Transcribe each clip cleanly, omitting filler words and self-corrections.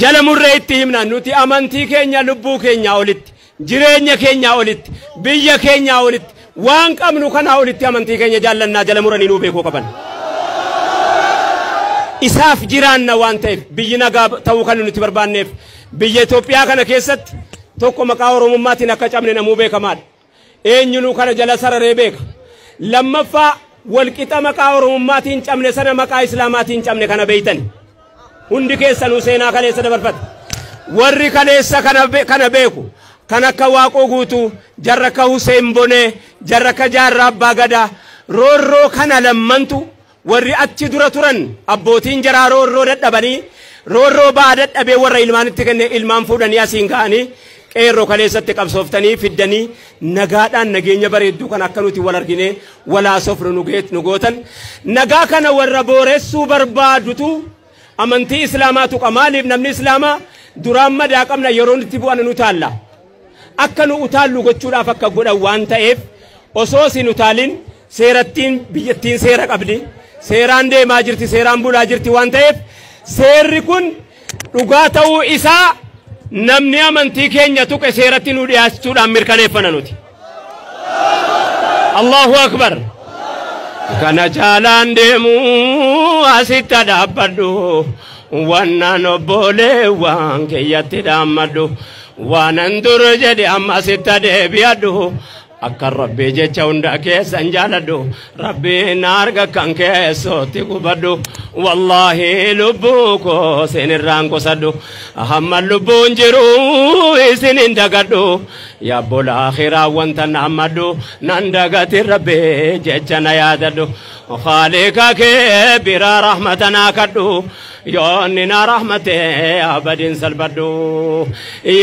Jala murree itti himna nuti amantii keenya lubbuu keenyaa olitti, jireenya keenyaa olitti, biyya keenyaa olitti, waan qabnu kanaa olitti amantii keenya jaallannaa jala muranii nuu beekuu qaban. Isaaf jiraanna waan ta'eef biyyi nagaa ta'uu kan nuti barbaanneef biyya Itoophiyaa kana keessatti tokko maqaa Oromummaatiin akka cabne namuu beekamaadha. Eenyunuu kana jala sararee beeka. Lammaffaa walqixa maqaa Oromummaatiin cabne sana maqaa Islaamaatiin cabne kana beeytani. Hundi keessanuu seenaa kaleessa dabarfate. Warri kaleessa kana beeku kan akka Waaqoo Guutuu, jarra akka Hussein Bonee, jarra akka Jaarraa Abbaa Gadaa, roorroo kana lammantu warri achi dura turan abbootiin jaraa roorroo dadhabanii roorroo ba'aa dadhabee warra ilmaanitti kenne ilmaan fuudhanii asiin ga'anii qeerroo kaleessatti qabsooftanii fiddanii nagaadhaan nageenya bareedduu kan akka nuti wal arginee wal haasofnu nu gootan. Nagaa kana warra booressuu barbaadutu amantii Islaamaa tuqa. Maaliif namni Islaamaa duraan madaa qabna yeroo nutti bu'an nu taalla. Akka nu utaallu gochuudhaaf akka godhan waan ta'eef osoo isin utaalin seerattiin biyyattiin seera qabdi. Seeraan deemaa jirti, seeraan bulaa jirti waan ta'eef seerri kun dhugaa ta'uu isaa namni amantii keenya tuqe seeratti nu dhiyaachuudhaan mirkaneeffana nuti. Allahu Akbar. Kana caalaan deemuu asitti dhaabbadhu wannaan obboleewwan keeyyatti dhaammadhu waanan dur jedhe amma asitti deebi'adhu akka Rabbii jecha hunda keessan jaaladhu Rabbiin arga kan keessootti qubadhu wallaahi lubbuu koo isinirraan qusadhu hamma lubbuun jiru isin hin dagadhu yaabbola akhiraa wanta naammadhu nan dagati Rabbii jecha na yaadadhu Khaaliqa kee biraa rahmata naa kadhu yoonni na rahmate abadin salphadhu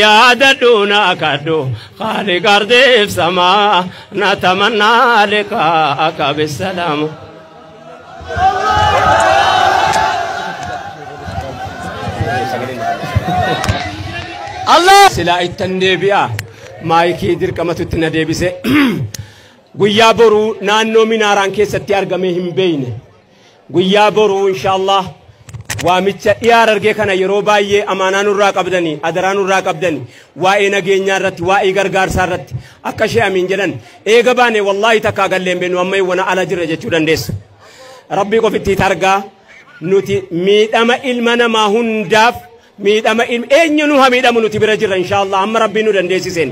yaadadhu naa kadhu Khaaliqa ardiif samaa natamannaa liqaa'aka bissalaamu. Allah Silaa ittan deebi'a maayikii dirqamatu itti na deebise. Guyyaa boruu naannoo minaaraan keessatti argamee hin beeyne. Guyyaa boruu inshaallah waamicha dhiyaa Harargee kana yeroo baay'ee amaanaa nurraa qabdanii adaraa nurraa qabdanii waa'ee nageenyaa irratti waa'ee gargaarsaa irratti akka ishee amiin jedhan eega baane wallaahi takkaa gallee hin beeknu amma wana ala jirra jechuu dandeessu. Rabbii qofitti argaa nuti miidhama ilma namaa hundaaf miidhama eenyu nu haa miidhamu nuti bira jirra inshaallah amma Rabbiin nu dandeessiseen.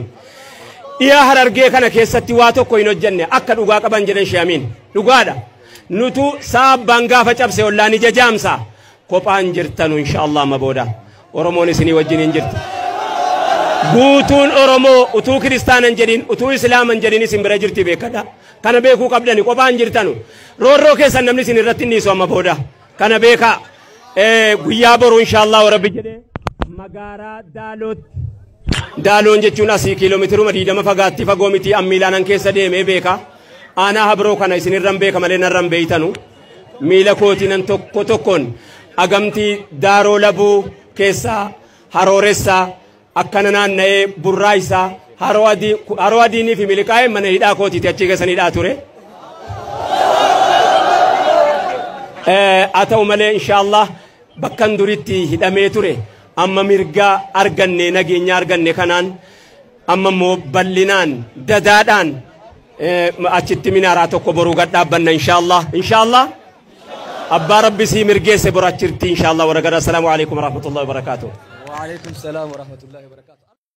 Dhiyaa Harargee kana keessatti waa tokko hin hojjenne akka dhugaa qaban jedhan ishee amiin dhugaadha. Nutu saabbaan gaafa cabse ollaan ija jaamsa kophaan jirtanu inshaallah amma booda Oromoon isinii wajjin hin jirti. Guutuun Oromoo utuu kiristaanan jedhin utuu islaaman jedhin isin bira jirti beekadha. Kana beekuu qabdani kophaan jirtanu. Roorroo keessan namni isin irratti hin dhiisu amma booda. Kana beekaa. Guyyaa boru inshaallah Rabbi jedhee magaalaa Daalootti. Daaloon jechuun asii kiiloomeetiruma 20 fagaatti fagoo miti ammiilaanan keessa deemee beeka. Aanaa habroo kana isinirran beeka malee narran beeytanu. Miila kootiinan tokko tokkoon agamtii daaroo labuu keessaa harooressaa akkana naanna'ee burraa isaa haroo adiinii fi miliqaa'ee mana hidhaa kootiiti achi keessan hidhaa ture. Haa ta'u malee inshaallah bakkan duritti hidhamee ture amma mirgaa arganne nageenya arganne kanaan amma immoo bal'inaan dadaadhaan achitti minaaraa tokko boruu gad dhaabbanna inshaallah inshaallah abbaa Rabbi sii mirgeesse bor achitti inshaallah warra gara. Assalaamu alaikum warahmatullahi wabarakaatuh. Wa alaikum salam wa rahmatullahi wa barakatuh.